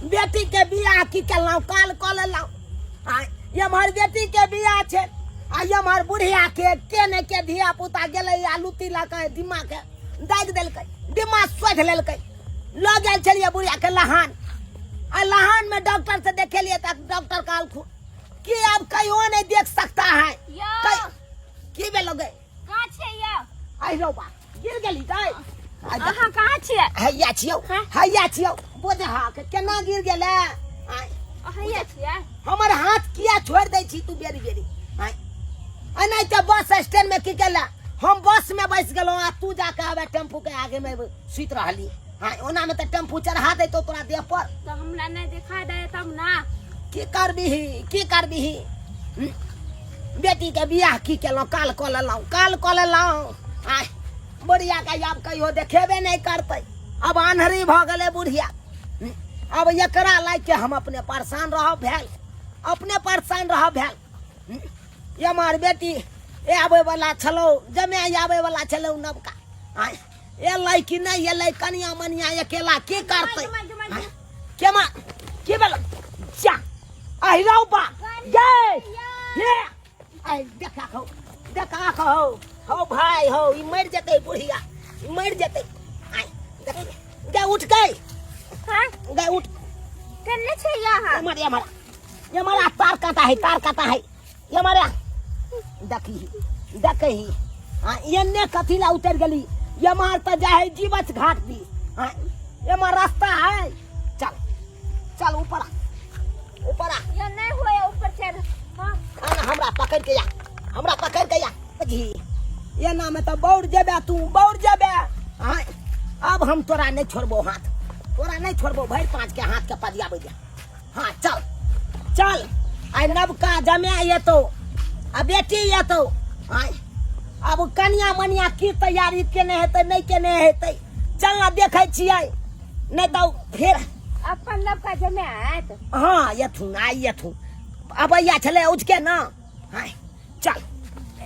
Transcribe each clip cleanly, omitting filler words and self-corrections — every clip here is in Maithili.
बेटी के बियाह की केलहुँ काल कऽ लेलहुँ आ एम्हर बेटी के बियाह छै आ एम्हर बुढ़िया के के ने के धिया पुता गेलै आ लुत्ती लऽ कऽ दिमाग के दागि देलकै दिमाग सोधि लेलकै लऽ गेल छलियै बुढ़िया के लहान आ लहान में डॉक्टर से देखेलियै तऽ डॉक्टर कहलखुन कि अब कहियो नहीं देख सकता है यौ की भेलो गे कहाँ छियै यौ आई रौ बा गिर गेली गई अहाँ कहाँ छियै हैया छियौ हाँ? हैया छियौ बोझा के केना गिर गेलै आँय, हैया छियै हमर हाथ किया छोड़ दै छी तू बेरी बेरी आँय एनाहिते तऽ बस स्टैंड में की केला हम बस में बैस गेलहुँ आ तू जाके आबे टेम्पू के आगे में सुति रहली हाँ ओना में तऽ टेम्पू चढ़ा देतो तोरा देह पर तऽ हमरा नहि देखा दे तब ना की करबिही की करबिही हम्म? बेटी के बियाह की केलहुँ काल कऽ लेलहुँ काल कऽ लेलहुँ आय बुढ़िया के आब कहियो देखेबे नहि करतै अब आन्हरी भऽ गेलै बुढ़िया हम्म? अब एकरा लागि के हम अपने परेशान रहब भेल अपने परेशान रहब भेल हम्म? ये हमर बेटी ए आबै वाला छलौ जमे आबै वाला छलौ नबका आय एलै कि नहि एलै कनिया मनिया अकेला की करतै आँय, केमा की भेल जा आहि रौ बा गे हे आइ देखा खौ देखा खौ हौ भाई हौ ई मरि जेतै बुढ़िया ई मरि जेतै आइ देख गे उठ गई हाँ गे उठ केने छै यहाँ ये मारे ये मारे ये मारे तार काटा है तार काटा है ये मारे देखी देखी हाँ एन्ने कथी ला उतर गेली ये मार तो जा है जीवछ घाट दी हाँ ये मार रास्ता है चल चल ऊपर आ ऊपर आ यो नहीं हुए ऊपर चढ़ हाँ आना हमरा पकड़ के या हमरा पकड़ के या जी ये नाम है तो बौर जेबे तू बौर जेबे हाँ अब हम तोरा नहीं छोड़बो हाथ तोरा नहीं छोड़बो भरि पाँच के हाथ के पजियाबै दे हाँ चल चल आइ नवका जमे एतौ आ बेटी एतौ आइ अब कनिया मनिया की तैयारी केने हेतै नहि केने हेतै चल ना देखै छियै नहि तऽ फेर अपन नवका जमे आयत हाँ एथुन आइ एथुन अबैया छलै उठके ना आइ चल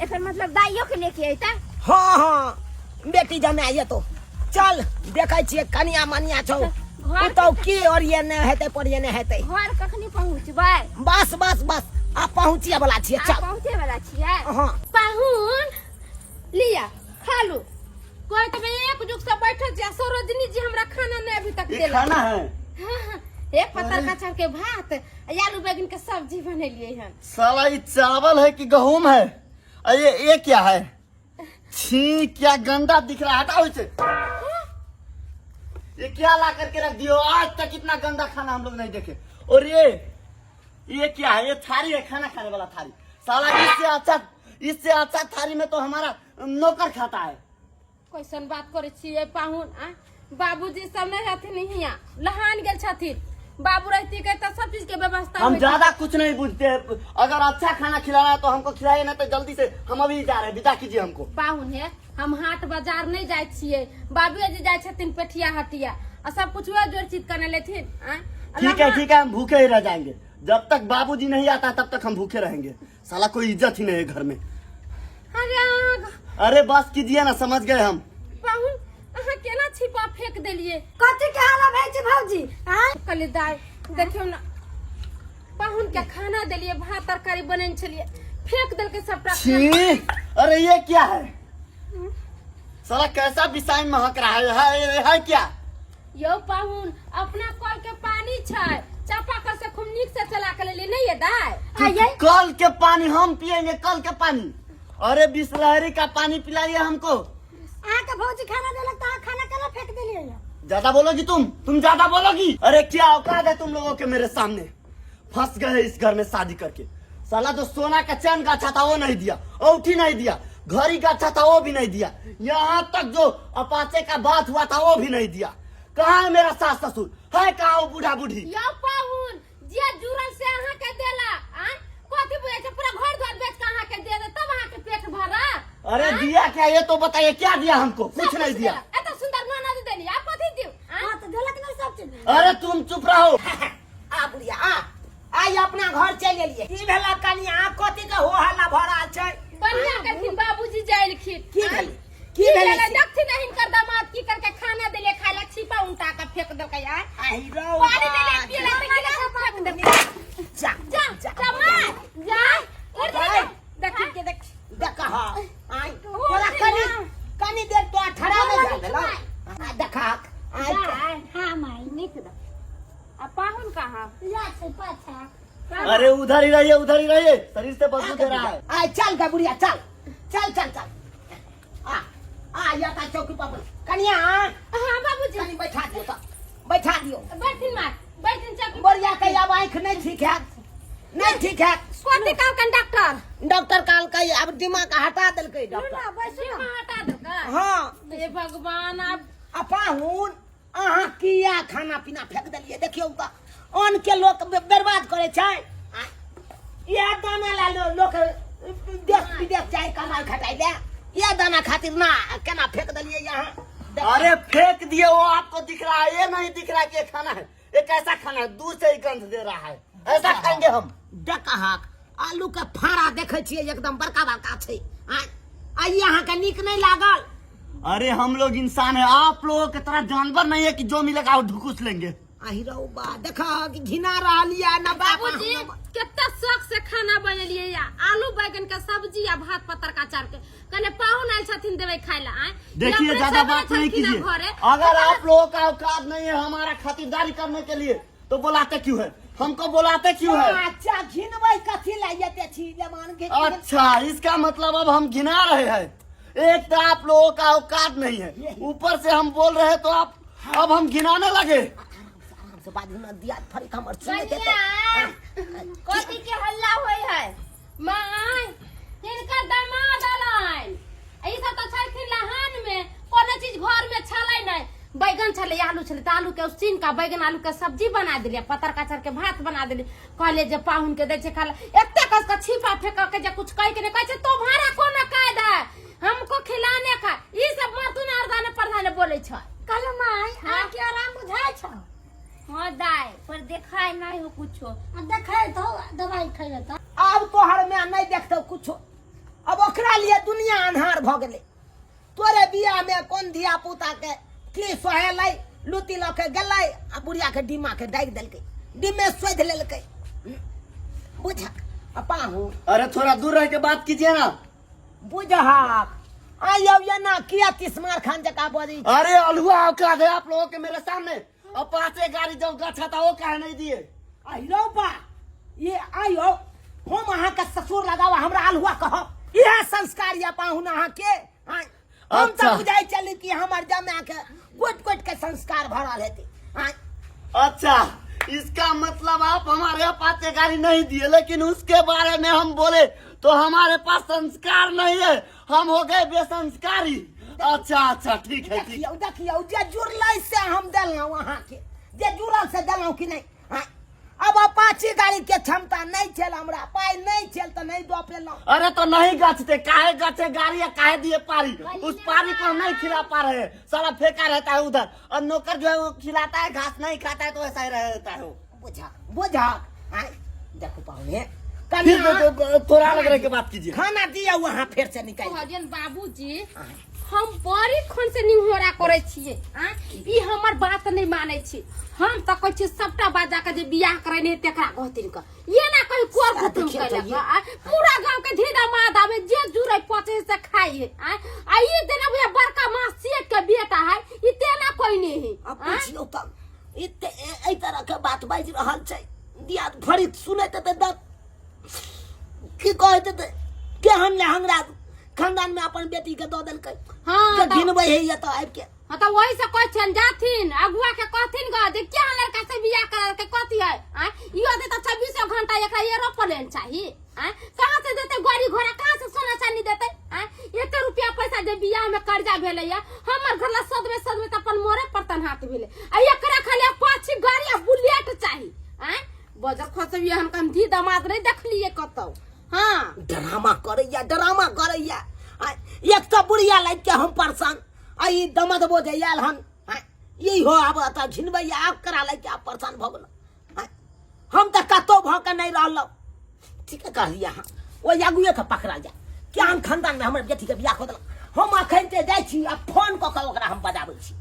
एकर मतलब दाइयो के लेके अयता हाँ हाँ बेटी जमे एतौ चल देखै छियै कनिया मनिया छौ घर पुतहु की और ये नहि हेतै पर ये नहि हेतै घर कखनी पहुँचबै बस बस बस आ पहुँचिए वाला छियै आ चल पहुँचे वाला छियै हाँ पाहुन लिया खा लू कोई तो एक जुग से बैठल छी आ सरोजनी जी हमरा खाना नहीं अभी तक ये देला खाना है हाँ, हाँ, एक पत्तर कचहर के भात आ आलू बैगन के सब्जी बनेलिए हन साला ये चावल है कि गहूम है और ये क्या है छी क्या गंदा दिख रहा है हटाओ इसे ये क्या ला करके रख दियो आज तक इतना गंदा खाना हम लोग नहीं देखे और ये क्या है ये थाली है खाना खाने वाला थाली साला इससे अच्छा थाली में तो हमारा नौकर खाता है कैसन बात करै छियै पाहुन आ बाबूजी सब नहीं रहथिन हियाँ लहान गेल छथिन बाबू रहती के तऽ सब चीज के व्यवस्था हम होइत। ज्यादा कुछ नहीं बुझते हैं अगर अच्छा खाना खिलाना है तो हमको खिलाइए ना तो जल्दी से हम अभी जा रहे हैं विदा कीजिए हमको पाहुन हे हम हाट बाजार नहीं जाइ छियै बाबूए जी जाइ छथिन पेठिया हटिया आ सब कुछ वएह जोड़ चित करने लेथिन आँय? आ ठीक है लहान- ठीक है हम भूखे ही रह जाएंगे जब तक बाबूजी नहीं आता तब तक हम भूखे रहेंगे साला कोई इज्जत ही नहीं है घर में अरे अहाँ अरे बस कीजिए ना समझ गए हम पाहुन अहाँ केना छिपा फेंक देलियै कथी के हाला भेल छै भौजी आँय कहलियै दाइ देखियौ ने पाहुन के खाना देलियै भात तरकारी बनेने छलियै फेंक देलकै सबटा छी अरे ये क्या है साला कैसा बिसाइन महक रहा है, है, है क्या यौ पाहुन अपना कल के पानी छै चापाकल से खूब नीक से चला के लेलियै नहीं ये दाइ आइए कल के पानी हम पियेंगे कल के पानी अरे बिसलहरी का पानी पिलाइए हमको अहाँके भौजी खाना देलक तऽ अहाँ खाना केना फेंक देलियै यौ? ज्यादा बोलोगी तुम ज्यादा बोलोगी अरे क्या औकात है तुम लोगों के मेरे सामने फंस गए इस घर में शादी करके साला जो सोना का चैन गाछा था वो नहीं दिया औठी नहीं दिया घड़ी गाछा था वो भी नहीं दिया यहाँ तक जो अपाचे का बात हुआ था वो भी नहीं दिया कहाँ है मेरा सास ससुर है कहाँ वो बूढ़ा बूढ़ी यौ पाहुन जे जुड़ल से अहाँ के देला आ कथी बुझै छै पूरा घर द्वार बेच के अहाँ के दे दे तब अहाँ के पेट भरत अरे दिया क्या ये तो बताइए क्या दिया हमको सब कुछ नहीं दिया देला। एते सुंदर ननद देली आ कथी दिउ आ? हाँ तऽ देलक ने सब चीज अरे तुम चुप रहो आ बुढ़िया आ आइ अपना घर चलि एलियै की भेला कनिया कथी के हो हल्ला भऽ रहल छै बढ़िया करथिन बाबूजी जाइलखिन की आ? भेलै की की भेलै भेलै देखथिन ने हिनकर दामाद की करके खाना देले खाय ला छिपा उल्टा के फेंक देलकै आ आहि रौ पानी देले पिए ला आ पाहुन कहाँ? या छै पाछा। अरे उधर ही रहिए, उधर ही रहिए, शरीर से बदबू दे रहा है। आय चल गे बुढ़िया, चल चल चल चल। आ आ या ता चौकी पर बैठ। कनिया। हाँ बाबूजी। कनी बैठा दियो त, बैठा दियो। बैठिन मार, बैठिन चौकी। बुढ़िया के आब आँखि नहीं ठीक है, नहीं ठीक है। कथी कहलकन डॉक्टर? डॉक्टर कहलकै आब दिमाग हटा देलकै डॉक्टर। ना बैसू ना। दिमाग हटा देलकै? हाँ। हे भगवान। आब आ पाहुन, अहाँ किया खाना पीना फेंक देलियै? देखियौ तऽ अन्न के लोक बर्बाद करै छै। आ इएह दाना ला लोक देश विदेश जाइ कमाइ खटाइ ले, इएह दाना खातिर ना केना फेंक देलियै यहाँ। अरे फेंक दिए वो आपको दिख रहा है, ये नहीं दिख रहा है कि ये खाना है। ये कैसा खाना है? दूर से ही गंध दे रहा है। ऐसा खाएंगे हम? डकहक आलू के फाड़ा देखै छियै, एकदम बड़का बड़का छै। आ ई अहाँके नीक नहि लागल? अरे हम लोग इंसान है, आप लोगों की तरह जानवर नहीं है कि जो मिलेगा वो ढुकुस लेंगे। आहि रौ बा, देख कि घिना रहल या न। बाबूजी, कितना शौक से खाना बनेलिए या आलू बैगन के सब्जी आ भात पतर का अचार के। कने पाहुन आयल छथिन, देबै खाय ला। आँय? देखिए, अपने ज्यादा सब बात नहीं छलखिन कीजिए। घरे। अगर आप लोगों का औकात नहीं है हमारा खातिरदारी करने के लिए तो बुलाते क्यों है हमको? बुलाते क्यों है? अच्छा, घिनबै कथी ला एते छी जमान घिन? अच्छा, इसका मतलब अब हम घिना रहे हैं। एक तो आप लोगों का औकात नहीं है, ऊपर से हम बोल रहे हैं तो आप अब हम घिनाने लगे। आराम से बाजू न, दिया फरिक हमर सुनै देतै। कनिया, कथी के हल्ला होय है? माय, हिनकर दामाद अलाइन। ई सब तऽ छलखिन लहान में, कोनो चीज घर में छलै नहि। बैगन छलै, आलू छलै, तऽ आलू के उसीन का बैगन आलू के सब्जी बना देलियै, पतर काचर के भात बना देलियै। कहलियै जे पाहुन के दै छै खाला। एते कस के छिपा फेंक के जे कुछ कहि के नहि कहै छै, तुम्हारा कोनो कायदा है हमको खिलाने का? ई सब मर्दुन अरदाने प्रधाने बोलै छै। कहलो माय, अहाँके आराम बुझाइ छौ? हाँ दाय, पर देखाय नहीं हो कुछो। आ देखै तो दवाइ खैले तऽ। आब तोहर माय नहि देखतौ कुछो, अब ओकरा लिए दुनिया अन्हार भऽ गेलै। तोरे बियाह में कोन धिया पुता के की सोहेलै, लुती लऽ के गेलै आ बुढ़िया के डिम्मा के डाकि देलकै, डिम्मे सोधि लेलकै। बुझक आ पाहु। अरे थोड़ा दूर रह के बात कीजिए ना। बुझहक आइयो ये ना किया तिसमार खान जका बजै छी? अरे अलुआ औकात है आप लोगों के मेरे सामने? और पांचे गाड़ी जो गच्छा था वो काहे नहीं दिए? आइयो बा, ये आइयो हम अहाँके ससुर लगाव, हमरा अलहुआ कहब? इएह संस्कार या पाहुन अहाँके? आँय, हम तऽ बुझाइ छली कि हमर जमाय के गोटि गोटि के संस्कार भरल हेतै। आँय। अच्छा, इसका मतलब आप हमारे यहाँ पांचे गाड़ी नहीं दिए, लेकिन उसके बारे में हम बोले तो हमारे पास संस्कार नहीं है, हम हो गए बेसंस्कारी। अच्छा अच्छा, ठीक है, ठीक। देखियौ देखियौ, जे जुड़लै से हम देलहुँ अहाँके, जे जुड़ल से देलहुँ कि नहि? आँय, अब अपाची गाड़ी के क्षमता नहीं छल, हमरा पाई नहीं छल तऽ नहीं दऽ पेलहुँ। अरे तो नहीं गचते, काहे गचे गाड़ी या काहे दिए पारी? उस पारी को हम नहीं खिला पा रहे हैं, साला फेंका रहता है उधर और नौकर जो है वो खिलाता है, घास नहीं खाता है तो ऐसा ही रहता है वो। बुझा बुझा। आँय, देखू पाहुने। फिर कनिया, तो थोड़ा अलग रह के बात कीजिए। खाना दिया वहाँ फेर से निकाल। कहलियन बाबूजी, हम बड़ी खन से निहोरा करै छियै आ ई हमर बात नहि मानै छी। हम तऽ कहै छियै सबटा बात जाके जे बियाह करेने है तेकरा कहथिन क ये ना कहीं कोर कुटुम देखियौ तऽ कैलक। ये- आ पूरा गांव के धीधा माद आवे, जे जुड़े पचे से खाई है। आ आ ई देना भैया बड़का मां सेठ के बेटा है, ई तेना कोई नहीं है। आ पुछियौ तऽ एते एहि तरह के बात बाजि रहल छै। दिया फरित सुनैत हेतै तऽ की कहैत हेतै, केहन ले हमरा खानदान में अपन बेटी के दऽ देलकै हाँ, के घिनबै है ये तऽ आबि के। हाँ तो वही से कहै छियनि, जाथिन अगुआ के कहथिन ग जे क्या लड़का से बियाह करा के कथी है। आँय, इहो देता 24 घंटा एकरा एरोप्लेन चाही। आँय, कहाँ से देते गाड़ी घोड़ा, कहाँ से सोना चांदी देते? आँय, एते रुपया पैसा जे बियाह में कर्जा भेलै या हमर घर ला सदमे सदमे तऽ अपन मोरे पर तन हाथ भेलै आ एकरा खाली अपाची गाड़ी आ बुलेट चाही। आँय, बजर खसबियै हम कम धी दमाद नहि देखलियै कतौ। हाँ। ड्रामा करैया, ड्रामा करैया। आ एक तऽ बुढ़िया लागि के हम परेशान, आ ई दमदबो जे आयल हन। आ इहो आब एतऽ घिनबैया, आब करा लागि के आब परेशान भऽ गेलहुँ। आ हम तऽ कतौ भऽ के नहि रहलहुँ। ठीके कहलियै अहाँ, ओहि आगुए के पकड़ल जाय केहन खानदान में हमर बेटी के बियाह कऽ देलक। हम अखन जे जाइ छी आ फोन कऽ के ओकरा हम बजाबै छी,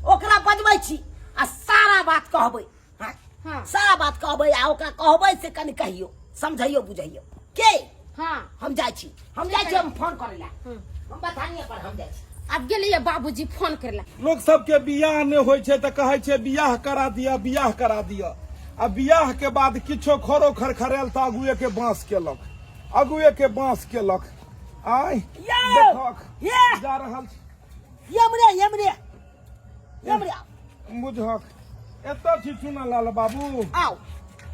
ओकरा बजबै छी आ सारा बात कहबै। हाँ, सारा बात कहबै आ ओकरा कहबै से कनि कहियौ, समझैयौ बुझैयौ के। हाँ। हम जाइ छी, हम जाइ छी, हम फोन करै ला, हम बथानिए पर हम जाइ छी। आब गेलैया बाबूजी फोन करला। लोक सबके बियाह नहि होइ छै तऽ कहै छै बियाह करा दिअ, बियाह करा दिअ। आ बियाह के बाद किछो खरो खरखरायल तऽ अगुए के बाँस केलक, अगुए के बाँस केलक। आय यौ! देखक ये! जा रहल छी। यमरे यमरे यमरे। बुझक एतऽ छी चुना लाल बाबू। आउ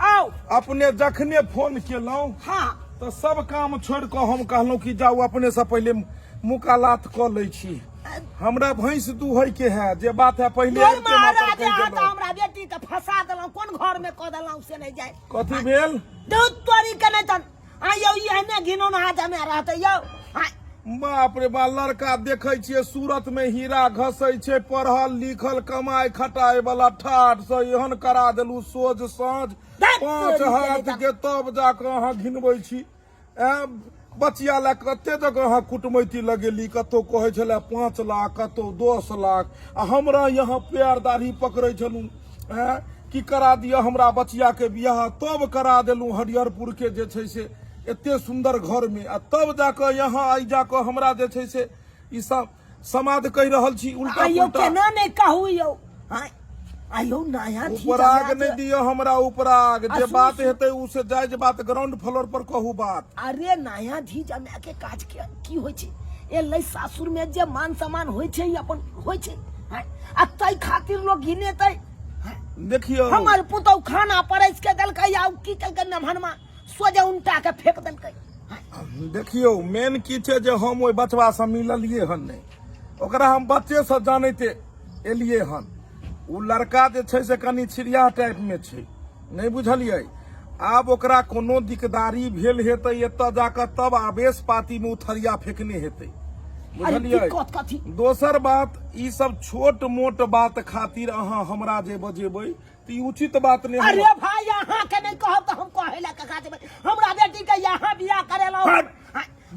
आउ। अपने जखने फोन केलहुँ हाँ तऽ सब काम छोड़ि कऽ हम कहलहुँ कि जाउ अपने से पहिले मुकालात कऽ लै छी, हमरा भैंस दूहै के है जे बात है पहिले तोर आबिते मातर महाराज कहि अहाँ तऽ देलहुँ। हमरा बेटी के फंसा देलहुँ, कोन घर में कऽ देलहुँ से नहि जाय। कथी भेल? दूध तोरी के नहि तन आ यौ, ई एहने घिनौना जमे रहतै यौ। आ बाप रे बा, लड़का देखै छियै सूरत में हीरा घसै छै, पढ़ल लिखल कमाय खटाय वाला, ठाठ से एहन करा देलू सोझ साँझ धत् 5 तोरी के हाथ नहि के, तब जाकऽ अहाँ घिनबै छी। ऐं, बचिया लए कते जगह अहाँ कुटमैती लगेली, कतौ कहै छलै 5 लाख, कतौ 10 लाख, आ हमरा यहाँ पैर दाढ़ी पकड़ै छलहुँ ऐं कि करा दिअ हमरा बचिया के बियाह, तब करा देलहुँ हरिहरपुर के जे छै से एते सुंदर घर में, आ तब जाकऽ यहाँ आइ जाकऽ हमरा जे छै से ई सब समाद कहि रहल छी उल्टा आइयो पुल्टा। केना नहि कहू यौ। आँय, आइयो नया चीज उपराग हमरा नहि जे- दिअ हमरा उपराग, आ जे सुनू, बात सुनू। हेतै उ से जायज बात ग्राउंड फ्लोर पर कहू बात। अरे नया धी जमा के काज के की होइ छै, एलै सासुर में जे मान सम्मान होइ छै ई अपन होइ छै। आँय, आ तै खातिर लोग घिनेतै। आँय, देखियौ हमर पुतहु खाना परसि के देलकै आ उ की केलकै नमहनमा सोझे उनटा के फेंक देलकै। देखियौ मेन की छै जे हम ओहि बचबासँ मिललियै हन नहि, ओकरा हम बच्चेसँ जानैते एलियै हन। ओ लड़का जे छै से कनि छिड़िया टाइपमे छै, नहि बुझलियै? आब ओकरा कोनो दिकदारी भेल हेतै एतऽ जाकऽ तब आवेश पातीमे ओ थरिया फेकने हेतै, अरे बुझलियै? दिक्कत कथी? दोसर बात, ई सब छोट मोट बात खातिर अहाँ हमरा जे बजेबै तऽ ई उचित बात नहि। अरे भाई अहाँ के नहीं कहब तऽ हम कहै लए कका देबै। हमरा बेटी के यहाँ बियाह करेलहुँ। हट!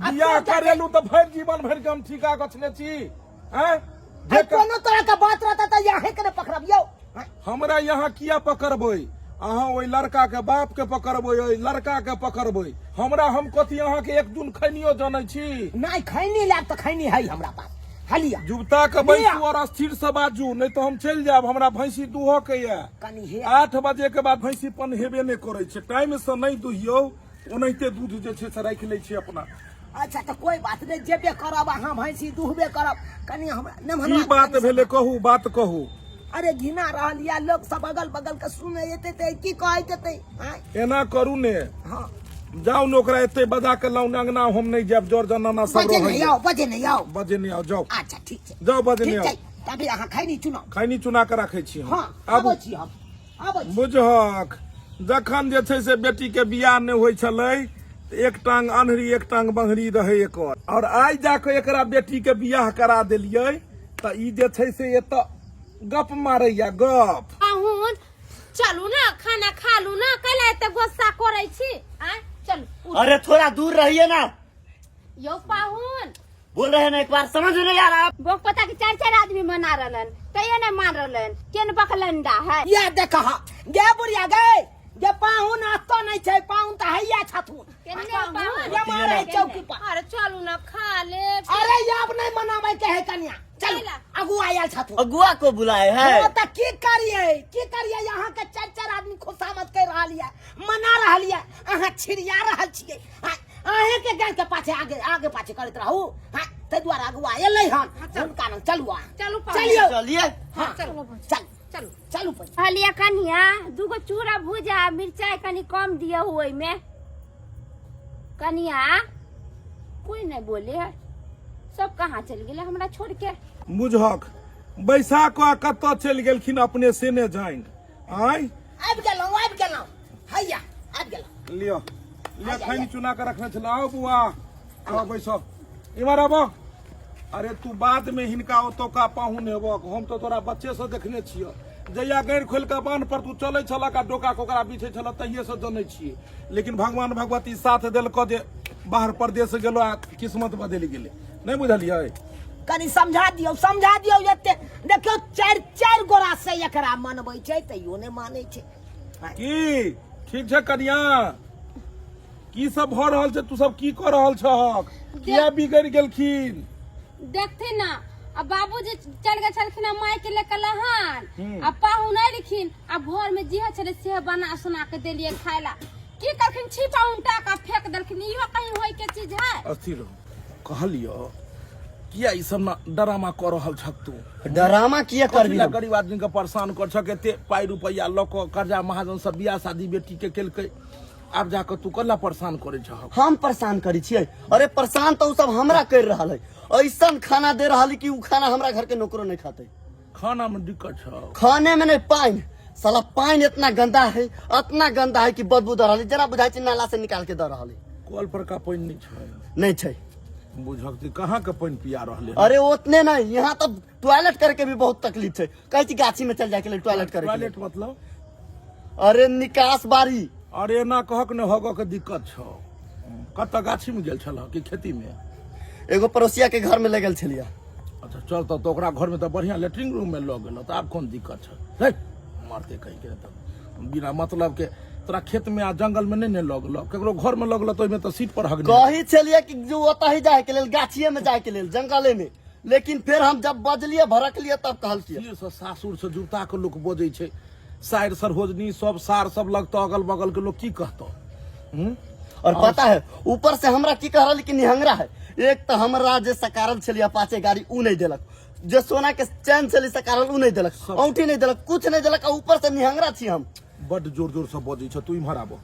आ बियाह तों करेलहुँ तऽ भरि जीवन भरि के हम ठीका गछने छी। आँय? आ जे कोनो तरह के बात रहता तऽ यहाँ के नहीं पकड़ब यौ। हमरा यहाँ किया पकड़बै? अहाँ ओहि लड़का के बाप के पकड़बै, ओहि लड़का के पकड़बै। हमरा हम कथी अहाँ के एक दुन खैनियो जानै छी? नहीं खैनी लायब तऽ खैनी है हमरा पास, हलिया जुबता के लिअ। बैसू और स्थिर से बाजू, नहीं तो हम चलि जायब। हमरा भैंसी दूहऽ के ये। कनी हे 8 बजे के बाद भैंसी पन हेबे नहि करै छै, टाइम से नहि दुहियौ ओनाहिते दूध जे छै से राखि लै छै अपना। अच्छा तऽ कोई बात नहीं, जेबे करब अहाँ भैंसी दुहबे करब, कनी हमरा की नमहर बात भेलै कहू, बात कहू। अरे घिना रहल या लोग सब अगल बगल के सुने एते ते की कहैत हेतै? आँय? एना करू ने, हाँ जाउ ने ओकरा एते बजा के लाउ ने अंगना, हम नहि जायब, जर जनाना सब बजे नहीं रहैया। आओ, बजे नहीं आओ, बजे नहि आउ, जाउ। अच्छा ठीक छै, जाउ बजे ठीक नहि छै। आउ। तभी अहाँ खैनी चुनाउ। खैनी चुना के राखै छी हम। हाँ आबू। आबै छी हम, आबै छी। बुझहक जखन जे छै से बेटी के बियाह नहि होइ छलै तऽ एक टांग अन्हरी एक टांग बंहरी रहै एकर, और आइ जाके एकरा बेटी के बियाह करा देलियै तऽ ई जे छै से एतऽ गप मारैया गप। पाहुन चलू ना खाना खा लू ना, कैला एते गुस्सा करै छी? आँय चलू उठ। अरे थोड़ा दूर रहिए ना। यौ पाहुन बोल रहे हैं ना एक बार, समझ में नहीं आ रहा। बोक पता के चार चार आदमी मना रहलन तैयो नहीं मान रहलन, केन बकलंडा है। या देख गे बुढ़िया गे, जे पाहुन आतो नहीं छै, पाहुन तऽ हैया छथुन। केने पाहुन? ये मारे चौकी पर। अरे चलू ना खा ले। अरे आब नहीं मनाबै के है कन्या, चल कैला? अगुआ आयल छथुन। अगुआ को बुलाए है। हाँ, तऽ की करिए, की करिए? यहाँ के चार चार आदमी खुशामद कर रहल ये, मना रहल ये, अहाँ छिड़िया रहल छियै। अहें के गाय के पाछे आगे आगे पाछे करैत रहू। हाँ, ताहि दुआरे अगुआ एलै हन, हुनका लग चलू अहाँ। चलू पाहुन। चलियौ। चलिए। हाँ, चलू। चल चलू चलू पहिले। कहलिए कनिया दूगो चूड़ा भुजा मिर्चाई कनी कम दिया ओहिमे। कनिया कोई नहीं बोले है, सब कहाँ चल गेले हमरा छोड़ के? बुझहक बैसा कऽ कतऽ चलि गेलखिन अपने से ने जानि। आँय आबि गेलहुँ, आबि गेलहुँ, हैया आबि गेलहुँ। लिअ लिअ, खैनी चुना कऽ रखने छल। आउ बुआ, आउ बैसो, इम्हर आबो। अरे तू बाद में हिनका ओतौका पाहुन हेबक, हम तऽ तोरा बच्चे से देखने छियह। जहिया गैर खोलि कऽ बान्ह पर तू चलै छलक आ डोका के ओकरा बिछै छलक तहिये से जनै छियै, लेकिन भगवान भगवती साथ देलकऽ जे बाहर परदेश गेलो आ किस्मत बदलि गेलै, नहि बुझलियै? कनी समझा दियौ, समझा दियौ एते। देखियौ चारि चारि गोरा से एकरा मनबै छै तैयो नहि मानै छै। की ठीक छै कनिया? की सब भऽ रहल छै? तू सब की कऽ रहल छहक? किया बिगड़ि गेलखिन? देखथिन ना आ बाबूजी चल गेल छलखिन आ माय के लेके लहान आ पाहुन एलखिन आ भोर में जे छलै से बना सुना के देलियै खाय ला की करखिन छिपा उनटा के फेंक देलखिन इहो कहीं होय के चीज है अस्थिर रहो कहलियो किया ई सब ना डरामा कऽ रहल छक तू डरामा किया कथी करबी ला हम? गरीब आदमी के परेशान कर छक एते पाई रुपैया लऽ कऽ कर्जा महाजन सब बियाह शादी बेटी के केलकै आब जाकऽ तू कला परेशान करै छहक हम परेशान करै छियै अरे परेशान तऽ ओ सब हमरा कर रहल है ऐसन खाना दे रहल है कि उ खाना हमरा घर के नौकरो नहीं खाते खाना में दिक्कत छौ खाने में नहीं पानी साला पानी इतना गंदा है इतना गंदा है कि बदबू दे रहल है जरा बुझाई छै नाला से निकाल के दे रहल है कल पर का पानि नहीं छै नहीं छै बुझक जे कहाँ के पानि पिया रहले अरे उतने नहीं यहाँ तो टॉयलेट करके भी बहुत तकलीफ है कहै छी गाछी में चल जाए के लिए टॉयलेट करे के लिए। टॉयलेट मतलब अरे निकास बारी अरे एना कहक ने हगऽ के दिक्कत छौ कतऽ गाछी में गेल छलह कि खेती में एगो पड़ोसिया के घर में ले गेल छलियै अच्छा चल तब तऽ ओकरा घर में तऽ बढ़िया लेटरिन रूम में लऽ गेल तऽ आब कोन दिक्कत छै हे मारते कहीं के तऽ बिना मतलब के तोरा खेत में आ जंगल में नहीं ने लऽ गेलौ केकरो घर में लऽ गेलौ तऽ ओहिमे तऽ सीट पर हगने कही छलियै कि जो ओतऽ ही जाए के लेल गाछिए में जाए के लेल जंगले में लेकिन फेर हम जब बजलियै भड़कलियै तब कहलकियै से से सासुर से जुता के लोक बजै छै साइर सरहोजनी सब सार सब लगतौ अगल बगल के लोग की कहतौ हूँ और पता है ऊपर से हमरा की कह रहल कि निहंगरा है एक तो हमरा जे सकारल छलियै अपाचे गाड़ी उ नहीं देलक जे सोना के चैन छली सकारल उ नहीं देलक औंठी नहीं देलक कुछ नहीं देलक आ ऊपर से निहंगरा छी हम बड्ड जोर जोर से बजै छ तू इम्हर आबो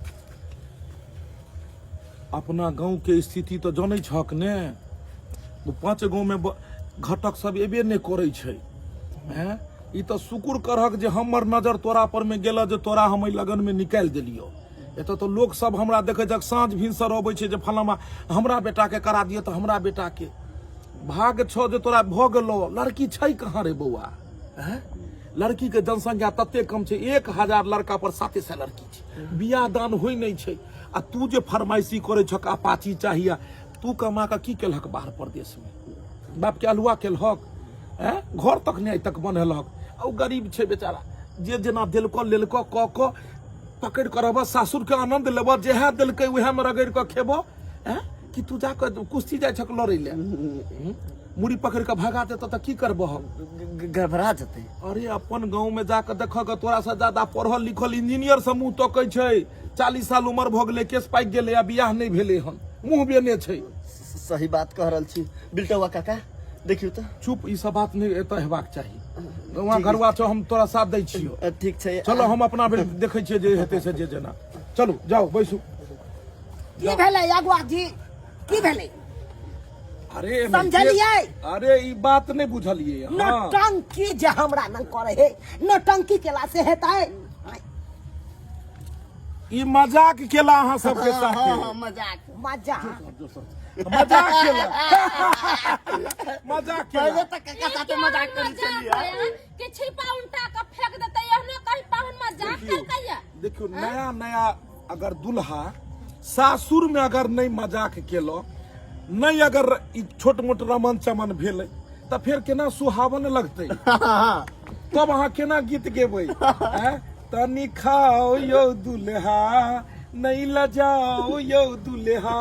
अपना गाँव के स्थिति तऽ जनै छक ने ओ पाँच गाँव में घटक सब एबे नहि करै छै हैं ई तऽ शुक्र करहक जे हमर नजर तोरा पर में गेल जे तोरा हम एहि लगन में निकालि देलियौ एतऽ तऽ लोक सब हमरा देखै छक साँझ भिनसर अबै छै जे फलामा हमरा बेटाके करा दिअ तऽ हमरा बेटाके भाग्य छौ जे तोरा भऽ गेलौ लड़की छै कहाँ रे बौआ हैं लड़की के जनसंख्या तते कम छै 1000 लड़का पर 700 लड़की छै बियाह दान होइ नहि छै आ तू जे फरमाइशी करै छक अपाची चाहिए तू कमा कऽ की केलहक बाहर परदेश में बाप के अलुआ केलहक हैं घर तक नहि आइ तक बनेलहक आ ओ गरीब छै बेचारा जे जेना देलकऽ लेलकऽ कऽ कऽ पकड़ि कऽ रहबऽ सासुरके आनन्द लेबऽ जेहे देलकै उएहमे रगड़ि कऽ खेबऽ हैं कि तू जाकऽ कुश्ती जाइ छक लड़ै लए मुड़ी पकड़ के भगा देता तऽ की करबह गड़बड़ा जेतै अरे अपन गाँव में जाके देखक तोरा से ज्यादा पढ़ल लिखल इंजीनियर सब मुँह तकै छै 40 साल उम्र भऽ गेलै केस पाकि गेलै आ बियाह नहि भेलै हन मुँह बेने छै सही बात कह रहल छी बिल्टौआ काका देखियौ तऽ चुप ई सब बात नहि एतऽ हेबाक चाही वहाँ घरुआ छौ हम तोरा साथ दै छियौ ठीक छै चलो हम अपना बेर देखै छियै जे हेतै से जे जेना चलू जाउ बैसू की भेलै अगुआ जी की भेलै अरे एमे समझलियै? अरे ई बात नहि बुझलियै हँ नौटंकी जे हमरा नंग करे हे नौटंकी केला से हेतै ई मजाक केला अहाँ सबके साथे हाँ, मजाक मजा मजाक केला मजाक केला पहिले तऽ काका साथे मजाक करै छलियै कि छिपा उल्टा के फेंक देतै एहनो कहीं पाहुन मजाक करतै देखियौ नया नया अगर दुल्हा सासुर में अगर नहीं मजाक केलक नहीं अगर ई छोट मोट रमन चमन भेलै तऽ फेर केना सुहावन लगतै तब अहाँ केना गीत गेबै आँय? तनी खाओ यौ दुल्हा नहीं लजाओ यौ दुल्हा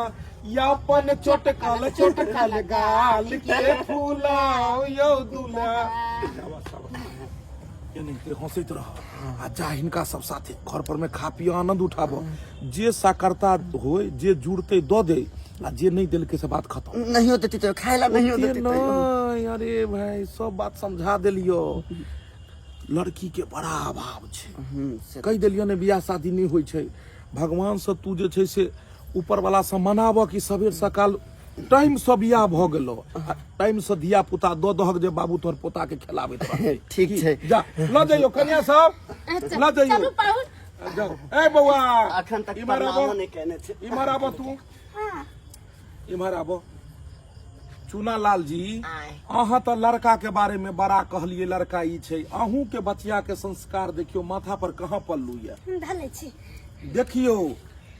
यापन चोटकल चोटकल गाल के फूलाओ यौ दुल्हा शाबाश, शाबाश। एनाहिते हंसैत रह आ जा हिनका सब साथे घर पर में खा पिय आनंद उठाब जे साकरता होय जे जुड़ते दऽ दे आ जे नहीं देलकै से बात खत्म नहियो देती तो खाए ला नहियो ओते देती तो नहीं अरे भाई सब बात समझा देलियो लड़की के बड़ा अभाव छै कहि देलियो ने बियाह शादी नहीं होइ छै भगवान से तू जे छै से ऊपर वाला से मनाबऽ कि सबेर सकाल टाइम से बियाह भऽ गेलो आ टाइम से धिया पुता दऽ दहक जे बाबू तोहर पोता के खेलाबैत रहतै। ठीक की? छै। जा लऽ जइयो कन्या सब लऽ जइयो चलू पाहुन जाओ ए बौआ अखन तक इम्हर प्रणामो आबो नहि केने छै इम्हर आबो तू इम्हर आबो चूना लाल जी अहाँ तऽ लड़का के बारे में बड़ा कहलिए लड़का ई छै अहूँ के बचिया के संस्कार देखियो माथा पर कहाँ पल्लू ये हम धऽ लै छी देखियो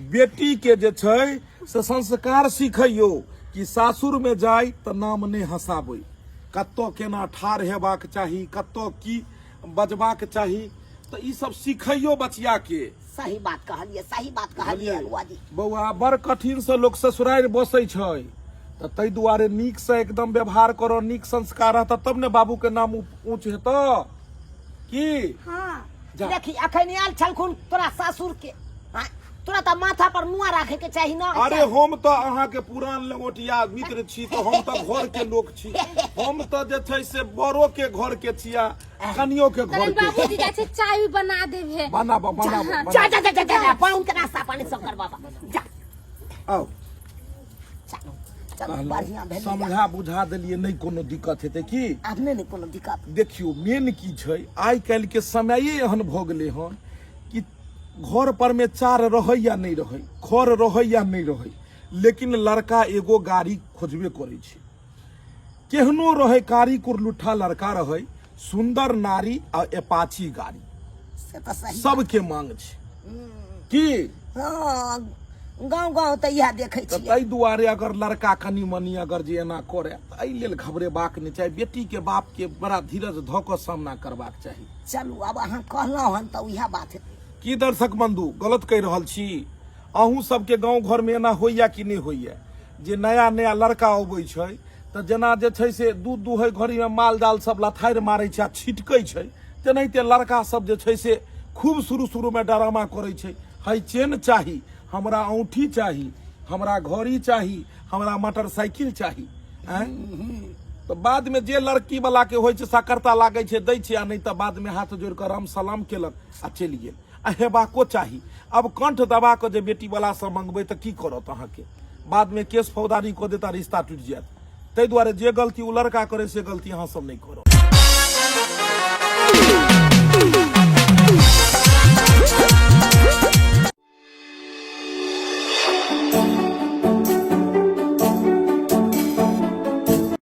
बेटी के जे छै से संस्कार सिखैयो कि सासुर में जाय तऽ नाम नहि हंसाबै कतऽ केना ठाढ़ हेबाक चाही कतऽ की बजबाक चाही तऽ ई सब सिखैयो बचिया के सही बात कहलिए सही बात कहलिए अगुआ जी बौआ बड़ कठिन से लोक ससुरारि बसै छै तऽ ताहि दुआरे नीकसँ एकदम व्यवहार करऽ नीक संस्कार रहतऽ तब ने बाबूके नाम ऊँच हेतऽ की हाँ जा देखी अखन आयल छलखुन तोरा सासुर के आँय, तोरा तऽ माथा पर मुआ राखे के चाही ना अरे हम तऽ अहाँके पुरान लंगोटिया मित्र छी तऽ हम तऽ घर के लोक छी हम तऽ जे छै से बड़ो के घर के छी आ कनियो के घर तखन के बाबूजी जाइ छै चाय बना देबे बनाबऽ बनाबऽ जा बनाबऽ। जा जा जा जा, जा पाहुन के नाश्ता पानी सब करबाबा जा आउ चलू चलू बढ़िया भेल समझा बुझा देलियै नहि कोनो दिक्कत हेतै की आब नहि ने कोनो दिक्कत देखियौ मेन की छै आइ काल्हि के समये एहन भऽ गेलै हन कि घर पर में चार रहै या नहि रहै खर रहै या नहि रहै लेकिन लड़का एगो गाड़ी खोजबे करै छै केहनो रहै कारी कुरलुट्ठा लड़का रहै सुन्दर नारी आ एपाची गाड़ी से तऽ सही सबके मांग छै की हँ गाँव गाँव तऽ इएह देखै तऽ छियै ताहि दुआरे अगर लड़का कनि मनि अगर जे एना करे तऽ एहि लेल घबरेबाक नहि चाही बेटीके बापके बड़ा धीरज धऽ कऽ सामना करबाक चाही चलू आब अहाँ कहलहुँ हन तऽ उएह बात हेतै की दर्शक बंधु गलत कहि रहल छी अहूँ सबके गाँव घरमे एना होइया कि नहि होइया जे नया नया लड़का अबै छै तऽ जेना जे छै से दूध दुहै घड़ीमे माल जाल सब लथारि मारै छै आ छिटकै छै तेनाहिते लड़का सब जे छै से खूब शुरू शुरूमे डरामा करै छै है चेन चाही हमरा औंठी चाही हमरा घड़ी चाही हमरा मोटरसाइकिल चाही आँय तऽ बादमे जे लड़की वाला के होइ छै सकरता लागै छै दै छै आ नहि तऽ बादमे हाथ जोड़ि कऽ राम सलाम केलक आ चलि गेल आ हेबाको चाही आब कंठ दबा कऽ जे बेटी वाला से मंगबै तऽ की करत अहाँके बादमे केस फौदारी कऽ देत आ रिश्ता टूटि जायत ताहि दुआरे जे गलती ओ लड़का करे से गलती अहाँ सब नहि करब।